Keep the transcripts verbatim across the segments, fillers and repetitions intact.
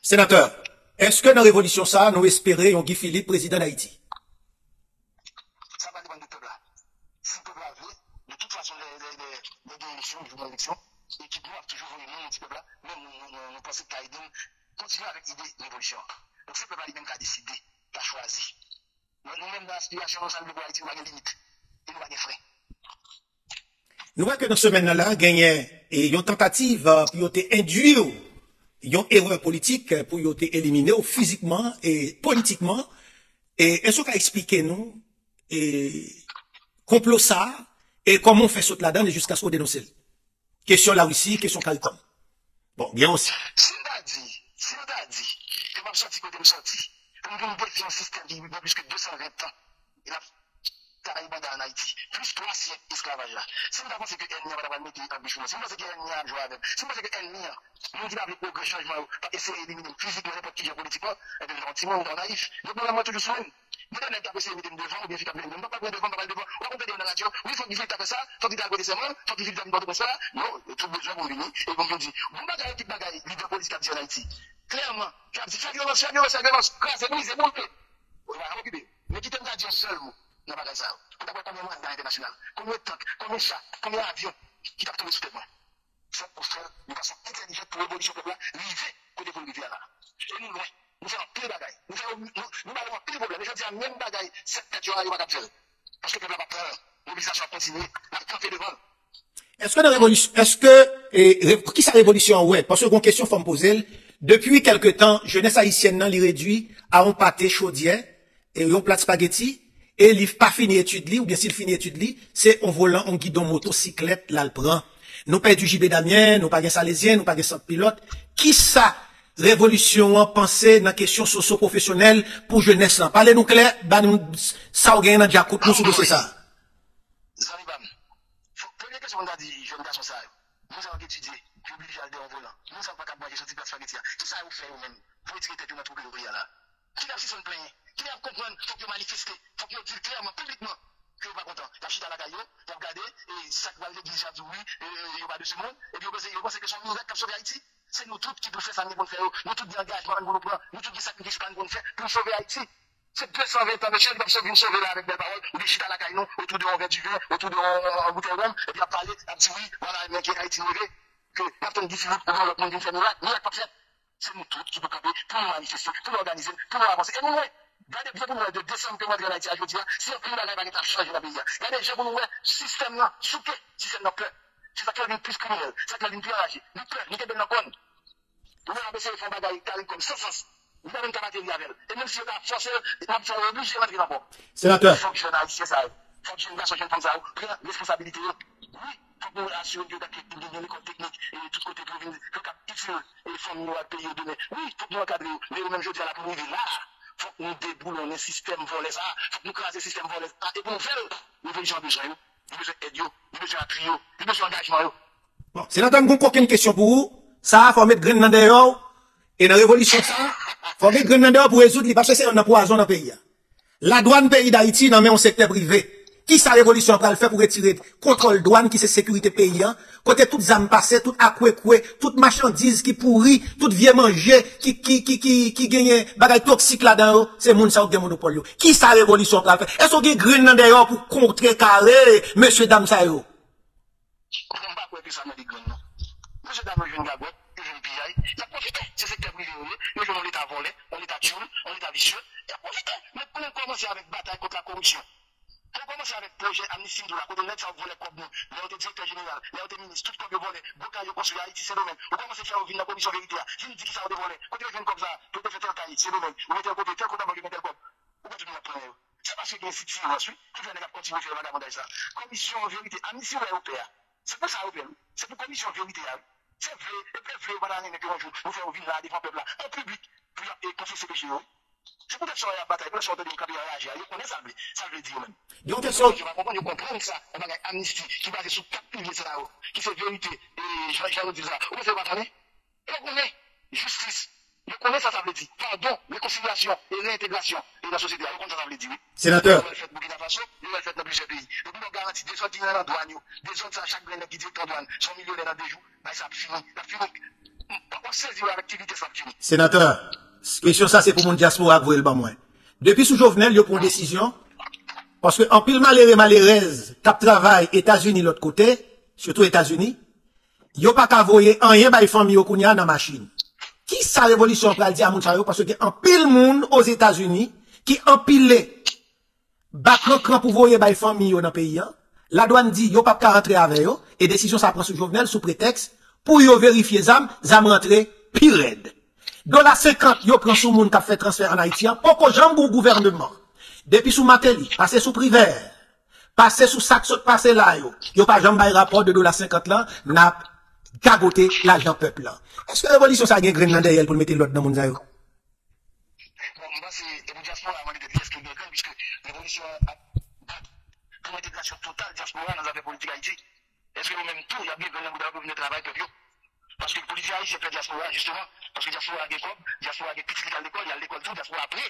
Senatè, èske nan revolisyon sa a, nou espere yon Guy Philippe prezidan Dayiti? Sa va depann de pèp la. Si pèp la vle, de tout fason, lè, lè, lè, lè gen eleksyon, jou gen eleksyon, ekip nou ap toujou voye moun, nou di pèp la, men nou, nou, nou, nou panse k ka ede n kontinye avèk ide revolisyon an. Donk, se pèp la li menm ka deside, ka chwazi. Men nou menm, nan aspirasyon nou, sa n vle pou Ayiti, nou pa gen limit. E nou pa gen fren. Nou wè ke nan semèn nan la, genyen e, yon tantativ eh, pou yo te endwi yon erè politik, eh, pou yo te elimine w fizikman e politikman. E èske w ka eksplike nou e, konplo sa a e kòman w fè sot ladan l e jiskaske w denonse l? Kesyon Larisi, kesyon CARICOM. Bon, gen osi. Si m ta di, si m ta di ke m ap sòti kote m sòti, pou m vin defi yon sistèm ki gen plis ke de san ven tan, e l ap travay banda ann Ayiti, plis twa syèk esklavaj la. Si m ta panse ke ènmi an pa ta pral mete anbich pou mwen, si m panse ke ènmi an ap jwe avè m, si m panse ke ènmi an, moun ki pa vle pwogrè, chanjman yo, p ap eseye elimine m fizikman, nenpòt ki jan politikman, ebyen, m se yon timoun, m twò nayif. Donk, mwen menm, mwen toujou sou menm. Gen de nèg k ap eseye mete m devan oubyen ki t ap mennen m. M p ap pran devan, m p ap pran devan. W ap tande yo nan radyo, wi, fòk Guy Philippe ta fè sa, fòk Guy Philippe ta al pote sèman, fòk Guy Philippe ta vin Pòtoprens la. Non, yo tout bezwen pou m vini e pou m vin di, bon bagay, tout bagay lidè politik ap di ann Ayiti. Klèman, k ap di, fè vyolans, fè vyolans, fè vyolans, kraze, brize, boule. Ou pa janm okipe yo. Men kite m ta di yon sèl mo nan bagay sa yo. Ou t ap wè konbyen manda entènasyonal, konbyen tank, konbyen cha, konbyen avyon ki t ap tonbe sou tèt mwen. Fòk nou fè l yon fason entèlijan pou revolisyon pèp la rive kote pou l rive a la. E nou lwen. Nou fè anpil bagay. Nou fè, nou, nou ba yo anpil pwoblèm. E jodi a, menm bagay sèt tèt yo a, yo pa t ap fè l. Paske pèp la p ap pran l. Mobilizasyon ap kontinye. N ap kanpe devan l. Èske nan revolisyon, èske, e, rev, kisa revolisyon an wè? Paske gon kesyon fò m poze l. Depi kèlke tan, jenès ayisyèn nan, li redwi a yon pate chodyè, e yon plat spageti, e li pa fini etid li, oubyen si l fini etid li, se on volan, on gidon motosiklèt l al pran. Nou pèdi J B Damien, nou pa gen Salezyen, nou pa gen sant pilòt. Kisa revolisyon an panse nan kesyon sosyo-pwofesyonèl pou jenès lan? Pale nou klè, ba nou sa w genyen nan djakout nou sou dosye sa a. Zanmi pa m, fò, premye kesyon pou n ta di jèn gason sa yo, moun sa yo k etidye, ki oblije al dèyè yon volan, moun sa yo pa kab manje soti plat spageti a, kisa yo fè yo menm pou retire tèt yo nan twouble yo ye a la? Kilè y ap sispann plenyen? Kilè y ap konprann fòk yo manifeste? Fòk yo di l klèman, piblikman, ke yo pa kontan. Y ap chita lakay yo, y ap gade, e sa k pral legliz, y ap di wi, e, yo pa de se mond, epi yo panse, yo panse ke se yon mirak k ap sove Ayiti. Se nou tout ki pou fè sa n gen pou n fè yo. Nou tout gen angajman pa n pou nou pran. Nou tout gen sakrifis pa n pou n fè pou n sove Ayiti. Se de san ven tan, mesye, li p ap sòti vin sove la avèk bèl pawòl, oubyen chita lakay nou, otou de yon vè diven, otou de yon, yon, yon boutèy wonm, epi ap pale, ap di wi, vwala, men gen Ayiti n reve, ke n ap tann Guy Philippe oubyen yon lòt moun vin fè mirak. Mirak p ap fèt. Se nou tout ki pou kanpe, pou nou manifeste, pou nou òganize n, pou nou avanse. E nou lwen. Gade byen pou nou wè de desanm ke m antre ann Ayiti a jodi a, si anpil bagay pa gentan ap chanje nan peyi a. Gade jan pou nou wè sistèm nan souke, sistèm nan pè. Se sa k fè l vin plis kriminèl, se sa k fè l vin pi anraje. Li pè, li kenbe l nan kò n. Ou wè n ap eseye fè yon bagay CARICOM san sans. Li pa menm ka materi avè l. E menm si yo ta fòse l, n ap fè yo oblije rantre nan pò. Senatè. Fòk jèn ayisyen sa yo, fòk jèn gason, jèn fanm sa yo pran responsabilite yo. Wi, fòk nou asire ke yo ta gen, gen, gen lekòl teknik e tout kote pou yo vin, pou yo kab itil e fanmi yo ak peyi yo demen. Wi, fòk nou ankadre yo. Men yo menm jodi a la pou nou rive la a, fòk nou deboulonnen sistèm vòlè sa a. Fòk nou kraze sistèm vòlè sa a. E pou nou fè l, revolisyon an bezwen yo. Li bezwen èd yo. Li bezwen apui yo. Li bezwen angajman yo. Bon, senatè, m gon kokenn kesyon pou ou. Sa a, fò w met grenn nan dèyè w. E nan revolisyon sa a, fò w met grenn nan dèyè w pou rezoud li, paske se yonn nan pwazon nan peyi a. Ladwàn peyi Dayiti nan men yon sektè prive. Kisa revolisyon an pral fè pou retire kontwòl dwàn ki se sekirite peyi an, kote tout zam pase, tout akwekwe, tout machandiz ki pouri, tout vye manje ki, ki, ki, ki, ki genyen bagay toksik ladan yo, se moun sa yo ki gen monopòl yo. Kisa revolisyon an pral fè? Èske w gen grenn nan dèyè w pou kontrekare mesye dam sa yo? Mwen pa kwè ke sa mande grenn, non. Mesye dam yo jwenn gagòt, yo jwenn piyay, y ap pwofite. Se sektè prive yo ye, yo jwenn yon leta vòlè, yon leta tyoul, yon leta visye, y ap pwofite. Men pou nou kòmanse avèk batay kont lakoripsyon, pou nou kòmanse avèk pwojè amnisti m di w la, kote nèg sa yo vòlè kòb nou, lè yo te direktè jeneral, lè yo te minis, tout kòb yo vòlè, gwo kay yo konstwi Ayiti, Sendomeng. Ou kòmanse fè yo vin nan komisyon verite a, vin di kisa yo te vòlè, kote yo jwenn kòb sa a, pou yo te fè tèl kay Sendomeng, oubyen tèl kote, tèl kont nan bank yo gen tèl kòb. Ou kwè tout moun ap konnen yo? Se paske gen sitirans, wi, ki fè nèg ap kontinye fè vagabondaj sa. Komisyon verite, amnisti w wè yo pè a, se pou sa yo pè l, wi. Se pou komisyon verite a, wi. Se vle, e vle, vle, yo pa ta renmen ke yon jou, nou fè yo vin la devan pèp la, an piblik, pou y ap, e, konfese peche yo, wi. Se poutèt sa yo y ap batay, poutèt sa w tande yo kanpe anraje a, yo konnen sa l vle, sa l vle di yo menm. Yo kesyon. Yo pa konprann, yo konprann sa, yon bagay amnisti ki baze sou kat pilye sa yo, ki se verite, e, jan, jan yo di l sa. Ou panse yo pa konnen? Yo konnen jistis. Yo konnen sa sa vle di. Padon, rekonsilyasyon e reyentegrasyon e nan sosyete a. Yo konn sa sa vle di, wi. Senatè. Yo wè l fèt Burkina Faso, yo wè l fèt nan plizyè peyi. Depi lè w garanti dezòd ki gen nan dwàn yo, dezòd sa, chak grenn nèg ki direktè dwàn, se yon milyonè nan de jou, bay sa ap fini, l ap fini. M, m, m, sezi wè avèk ki vitès l ap vini. Senatè, kesyon sa se pou moun dyaspora k voye l ban mwen. Depi sou Jovenel, yo pran yon desizyon, paske anpil malere, malerèz k ap travay Etazini lòt kote, sitou Etazini, yo pa ka voye anyen bay fanmi yo kounye a nan machin. Kisa revolisyon an pral di a moun sa yo? Paske gen anpil moun Ozetazini ki anpile ba krankran pou voye bay fanmi yo nan peyi a. Ladwann di yo p ap ka rantre avè yo, e desizyon sa pran sou Jovenel sou pretèks pou yo verifye zam, zam rantre pi rèd. Dola senkant yo pran sou moun k ap fè transfè ann Ayiti a, poko janm gen yon gouvèneman. Depi sou Mateli, pase sou Privè, pase sou sa k sot pase la yo, yo pa janm bay rapò de dola senkant lan, n ap gagote lajan pèp la. Èske revolisyon sa gen grenn nan dèyè l pou l mete lòd nan moun sa yo? Bon, m panse e pou dyaspora a mande tèt li èske l gen grenn, piske revolisyon an ap bat pou entègrasyon total dyaspora nan zafè politik Ayiti. Èske yo menm tou, y ap gen grenn nan bouda yo pou vin travay pèp yo? Paske politik ayisyen fè dyaspora, jisteman. Paske dyaspora gen kòb, dyaspora gen pitit li k al lekòl, y al lekòl tou, dyaspora pre.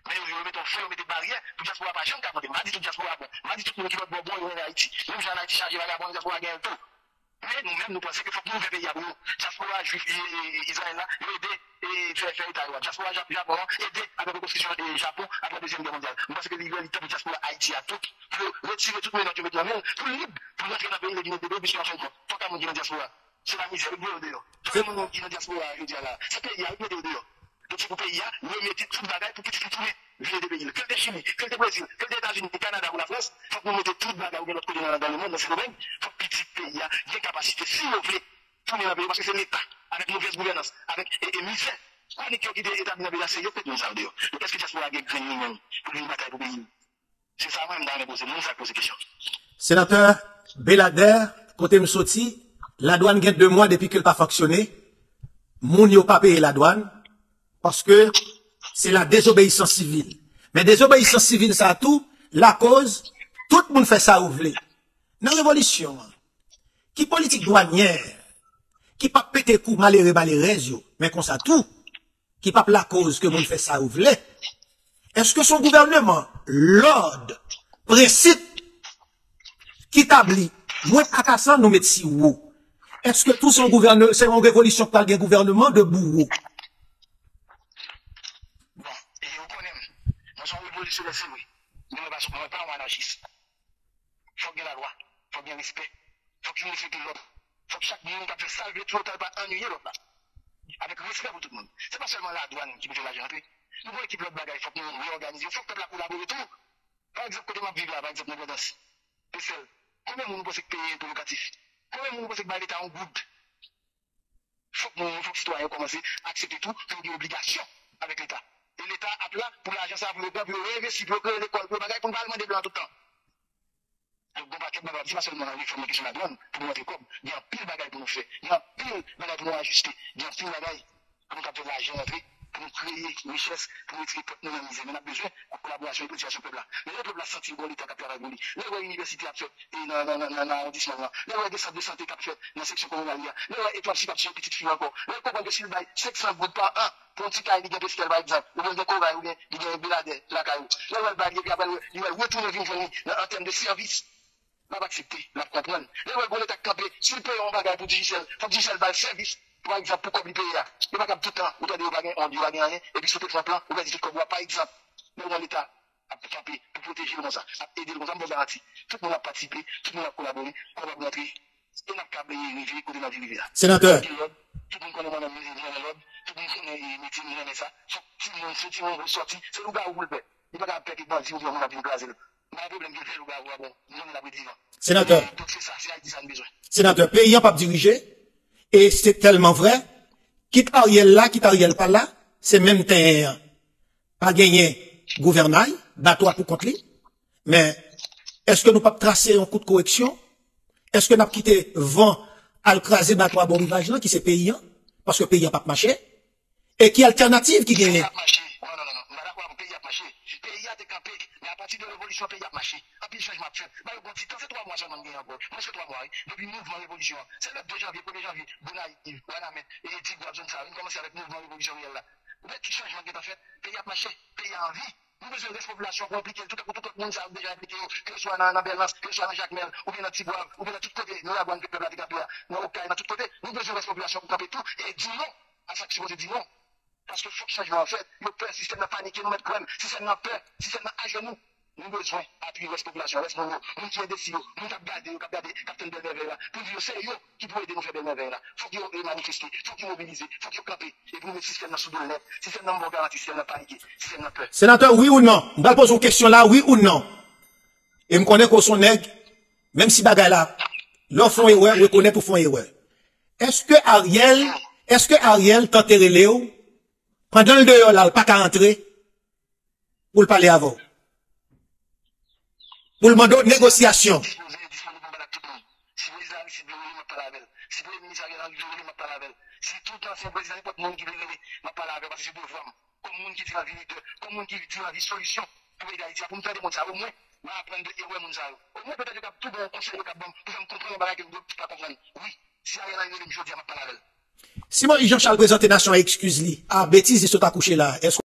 Men yo, yo mete yon fren, yo mete baryè pou dyaspora pa janm ka monte. M pa di tout dyaspora bon. M pa di tout moun ki lòt bò bon, yo renmen Ayiti. Menm jan Ann Ayiti chaje vagabon, dyaspora genyen l tou. Men nou menm, nou panse ke fòk nou ouvè peyi a pou yo. Dyaspora jwif, e, e, e, Izrayèl la, yo ede e fè, fè eta yo a. Dyaspora Jap-, Japon an ede avèk rekonstriksyon e Japon apre Dezyèm Gè Mondyal. Nou panse ke li lè, li tan pou dyaspora Ayiti a tou, pou yo retire tout menòt yo met nan men l, pou l lib, pou l rantre nan peyi l e vin ede peyi, piske an fen de kont, twa ka moun ki nan dyaspora, se lamizè, yo voye yo deyò. Twa ka moun ki nan dyaspora, jodi a la, se peyi a, yo mete yo deyò. Yo di pou peyi a remete tout bagay pou pitit li tounen vin ede peyi l. Ke l te Chili, ke l te Brezil, ke l te Etazini, Kanada ou Lafrans, fòk nou mete tout bagay oubyen lòt kote nan, nan lemonn, nan Sendomeng, fòk pitit peyi a gen kapasite, si yo vle, tounen nan peyi yo, paske se Leta, avèk movèz gouvènans, avèk e, e mizè kwonik yo kite etabli nan peyi a, se yo k met moun sa yo deyò. Donk, èske dyaspora a gen grenn li menm pou l vin batay pou peyi l? Se sa mwen, m ta renmen poze moun sa k poze kesyon. Senatè Beladè, kote m soti, ladwann gen de mwa depi ke l pa fonksyone. Moun yo pa peye ladwann, paske se la désobéissance civile. Men désobéissance civile sa a tou lakoz tout moun fè sa yo vle. Nan revolisyon an, ki politik dwanyè ki p ap pete kou malere, malerèz yo, men konsa tou, ki p ap lakoz ke moun fè sa yo vle? Èske se yon gouvèneman lòd, prensip ki tabli, mwen ak Asan nou met si wo? Èske tou se yon gouvène-, se yon revolisyon k pral gen gouvèneman de bouwo? Bon, e ou konnen m, mwen se yon revolisyonè, se vre. Men mwen pa, mwen pa yon anachis. Fòk gen lalwa, fòk gen respè, fòk youn respekte lòt. Fòk chak moun k ap fè sa l vle tou lontan l pa annuiye lòt la. Avèk respè pou tout moun. Se pa sèlman ladwann ki pou fè lajan antre. Nou gen yon ekip lòt bagay, fòk nou reyòganize yo, fòk pèp la kolabore tou. Pa egzanp, kote m ap viv la, pa egzanp, nan Grandans, Pestèl, konbyen moun ou panse k peye enpo lokatif? Konbyen moun ou panse k bay Leta yon goud? Fòk moun yo, fòk sitwayen yo kòmanse aksepte tou ke yo gen obligasyon avèk Leta. E Leta ap la pou lajan sa a, pou yo pran, pou yo reinvesti, pou yo kreye lekòl, pou yo bagay, pou n pa al mande blan tout tan. Donk, gen yon pakèt bagay w ap di, pa sèlman nan refòm nan kesyon ladwann, pou nou rantre kòb. Gen anpil bagay pou nou fè. Gen anpil bagay pou nou ajiste. Gen anpil bagay pou nou kapte lajan rantre, pou nou kreye richès, pou nou retire pèp nou nan mizè. Men n ap bezwen kolaborasyon e kotisasyon pèp la. Men lè pèp la santi l gen yon Leta k ap travay pou li, lè l wè inivèsite ap fèt e nan, nan, nan, nan, nan awondisman l lan, lè l wè gen sant de sante k ap fèt nan seksyon kominal li a, lè l wè etwal chik ap tiye yon pitit fi w ankò, lè l konprann ke si l bay senk san goud pa an pou yon ti kay li gen Pestèl, pa egzanp, oubyen l gen Koray, oubyen li gen Beladè lakay ou, lè l wè l bay li, epi apre l wè, li wè l retounen vin jwenn li nan, an tèm de sèvis, l ap aksepte, l ap konprann. Lè l wè l gen yon Leta k kanpe, si l peye yon bagay pou Digicel, fòk Digicel ba l sèvis, pa egzanp, pou kòb li peye a. Yo pa kab tout tan, ou tande yo pa gen ond, yo pa gen anyen, epi sou te pran plan, ou pèdi tout kòb ou a, pa egzanp. Lè w wè yon Leta ap kanpe pou pwoteje l konsa, ap ede l konsa, m ba w garanti, tout moun ap patisipe, tout moun ap kolabore, kòb ap rantre, e n ap kab rive kote n anvi rive a. Senatè. Gen lòd, tout moun konnen mwen menm, mwen renmen lòd, tout moun konnen, e, metye m, mwen renmen sa. Fòk timoun, se timoun pou l sòti, se lougawou pou l pè. Li pa ka ap pè ke bandi oubyen yon moun ap vin kraze l. M pa gen pwoblèm, gen vrè lougawou a, bon, m konnen l ap ret vivan. Senatè. E, donk, se sa, se Ayiti sa n bezwen. Senatè, peyi an p ap dirije, e se tèlman vrè, kit Ariel la, kit Ariel pa la, se menm tenyen an. Pa genyen gouvènay, bato a pou kont li. Men, èske nou p ap trase yon kout koreksyon? Èske n ap kite van al kraze bato a bò rivaj lan, ki se peyi an? Paske peyi an p ap mache. E ki altènativ ki genyen? Peyi ap mache. Non, non, non, non. M pa dakò avè w. Peyi ap mache. Peyi a te kanpe. Men apati de revolisyon, peyi ap mache. Anpil chanjman ap fèt. Ba yo bon ti tan. Se twa mwa sèlman n genyen ankò. Mwens ke twa mwa, wi. Depi mouvman revolisyon an. Se lè de janvye, premye janvye, Gonayiv, Wanament, e Ti Gwav, zòn sa yo, vin kòmanse avèk mouvman revolisyon reyèl la. Ou wè tout chanjman ki gentan fèt. Peyi ap mache. Peyi a anvi. Nou bezwen rès popilasyon pou enplike l tou, tankou tout lòt moun sa yo k deja enplike yo, ke se swa nan, nan Bèlans, ke se swa nan Jakmèl, oubyen nan Ti Gwav, oubyen nan tout kote, nan Lagwàn ke pèp la te kanpe a, nan Okay, nan tout kote. Nou bezwen rès popilasyon pou kanpe tou e di non sa k sipoze di non. Paske fòk chanjman an fèt. Yo pè, sistèm nan panike, nou mèt kwè m. Sistèm nan pè, sistèm nan ajenou. Nou bezwen apiye rès popilasyon, rès moun yo, moun ki endesi yo, moun k ap gade yo, k ap gade, k ap tann bèl mèvèy la, pou di yo se yo ki pou ede nou fè bèl mèvèy la. Fòk yo remanifeste, fòk yo mobilize, fòk yo kanpe, epi nou met sistèm nan sou do l nèt. Sistèm nan, m ba w garanti, sistèm nan panike, sistèm nan pè. Senatè, wi ou non? M pral poze w kesyon la, wi ou non? E m konnen ke w se yon nèg, menm si bagay la, lè w fè yon erè, rekonèt ou fè yon erè. Èske Ariel, èske Ariel tante rele w, pandan l deyò la, l pa ka antre, pou l pale avè w? Pou l mande w negosyasyon? Dispoze, disponib pou m pale ak tout moun. Si prezidan Aristide vle rele, m ap pale avè l. Si premye minis Ariel Henry vle rele, m ap pale avè l. Si tout ansyen prezidan, nenpòt moun ki vle rele, m ap pale avè l, paske se devwa m. Kòm moun ki di l anvi lidè, kòm moun ki di l anvi solisyon pou peyi Dayiti a, pou m tande moun sa yo, omwen, m a aprann de erè moun sa yo. Omwen, petèt, yo kab tou ban yon konsèy, yo kab ban m, pou fè m konprann yon bagay ke m pa konprann. Wi, si Ariel Henry rele m jodi a, m ap pale avè l. Si Moïse Jean Charles prezante nasyon an ekskiz li a betiz li sot akouche la, èske